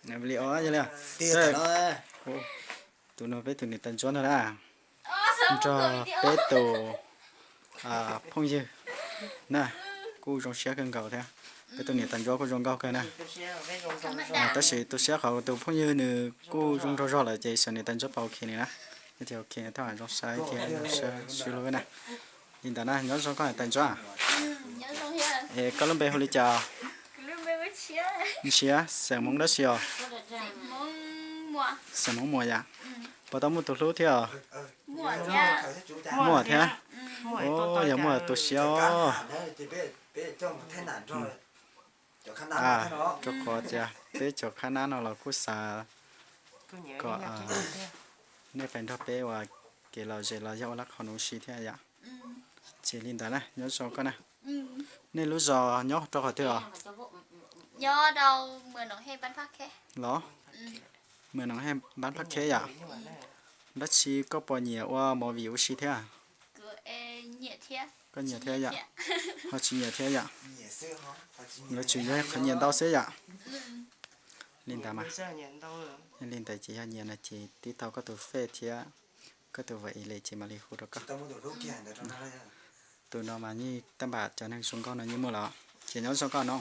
Li os, yog li, tus no peb tus niam tais ntsuab no na, nrog peb tus phooj ywg na, kuj zoo siab kawg nkaus thiab. Peb tus niam tais ntsuab kuj zoo nkauj kawg na. Tab sis tu siab qhov tus phooj ywg nws kuj zoo nraug zog lawm ces xyov niam tais ntsuab puas ok li na. Yog tias ok no thov zoo saib thiab, sib hlub na. Li ntawd na, nyob zoo koj niam tais ntsuab. Es koj lub npe hu li cas? Ntshiab, xeem Hmoob dab tsi os? Xeem Hmoob Muas yom. Puas tau muaj tus hlub thiab os? Muaj thiab. Yog muaj tu siab os. Rau qhov tias peb cov khab nab no los kuj xav kom nej pais nrog peb ua kev lom zem los yog ua lab qhov nuv si thiab yom. Ces li ntawd na, nyob zoo koj na. Nej lub zos nyob rau qhov twg os? Los, Mws Noom Hej Npab Phab Kheb yom. Dab tsi koj puas nyiam ua movie ua si thiab? Koj nyiam thiab yom? Ho tsis nyiam thiab yom? Lawv tsuas yog qhov nyiam ntau xwb yom. Li ntawd mas, li ntawd ces yog nyiam no ces tib tau koj tus fej thiab koj tus fej ib li ces mam li hu rau koj. Tus no mas yeej tab npam cov neeg zoo nkauj no yeej muaj los, ces nyob zoo koj no.